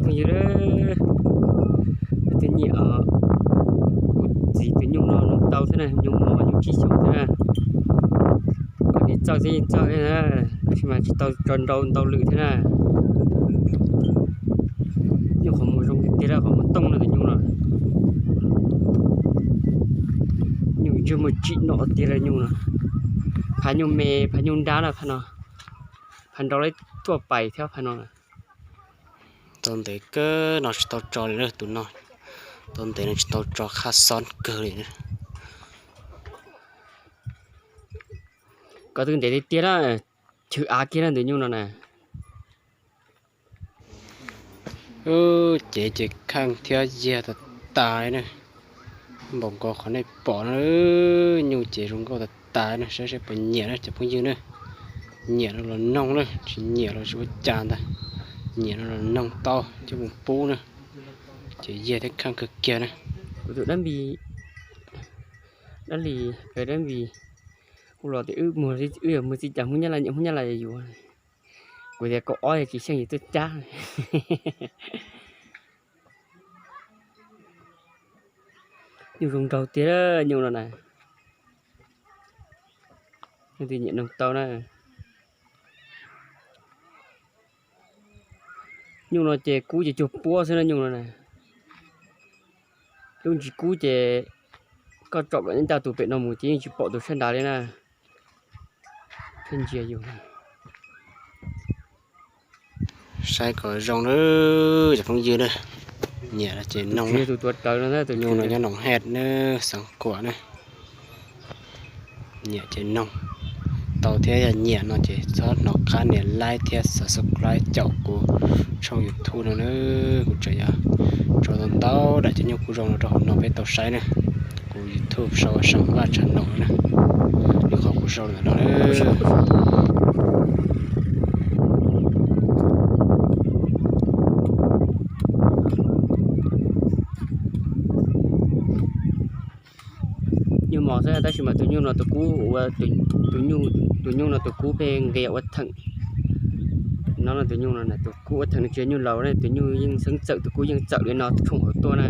Phooj ywg, leej twg nyiam kuv txiv tus nyuj no, nyuj tau xwb na, nyuj mos nyuj tsib xyoos xwb na. Kom nws txawj xwb yeej txawj thiab na, tab sis mas tsis tau tso nrau ntau lwm thiab na. Nyuj qhov muag zoo tiag tiag, qhov muag tooj no tus nyuj no. Nyuj ntsej muag tsim no tiag li nyuj no. Phaj nyuj me, phaj nyuj nrab na phaj no. Phaj nrau lawv tuaj pais thiab phaj no. Tau ntev kawg no tsis tau tso li na tus no. Tau ntev no tsis tau tso, qhab xob kawg li. Koj twb ntev tiag tiag na, chwv av kiag na tus nyuj no na. Cev ces kheej thiab yiag tas tas na. Npaum nkaus qhov nej pom no, nyuj cev zoo nkauj tas tas na, saib seb puas nyiam na cov phooj ywg na. Nyiam no los noog na, tsis nyiam los tsis ua cas ntag. Nyiam no los noog tau coj mus pub na. Ces yiag thiab kheej kawg kiag na. Kuv tus dab npis, dab li, dab npis, kuv los tias wb muag, wb yog muag txij cas Hmoob Nyab Laj nyiam Hmoob Nyab Laj yuav. Kuv tias kaum ob yog tsis xyeej yus tuaj cab. Nyuj zoo nraug tiag nyuj no na. Leej twg nyiam noog tau na. Nyuj no ces kub ces cuag puab xwb na nyuj no na. Lub ntsis kub ces koj tsom kom ncaj tus pem no mus ces yeej tsis pom tus sab nrad li na. Thiab ntsia yus. Saib kom zoo na, cov phooj ywg na. Nyiam no ces noog, tus tuav rawv no, tus nyuj no nyob Noom Hej na, Xeev Khuam na. Nyiam ces noog tau thiab, yog nyiam no ces txhob hnov qab nias like thiab subscribe caum kuv tshooj YouTube no na. Kuv tseem yuav tso tau ntau daim cov nyuj kub zoo no rau hauv no peb tau saib na. Kuv YouTube sau Seem Vaj Channel na, nws qhov kuv sau ntawm no na. Nyuj mos xwb tab sis mas tus nyuj no tus kub ua, tus nyuj, tus nyuj no tus kub pheej nqis ua theem. No no tus nyuj no tus kub ua theem, nws tsis yog nyuj laus na, tus nyuj yeej xeeb txawm, tus kub yeej txawm li no tshooj hauv tuaj na.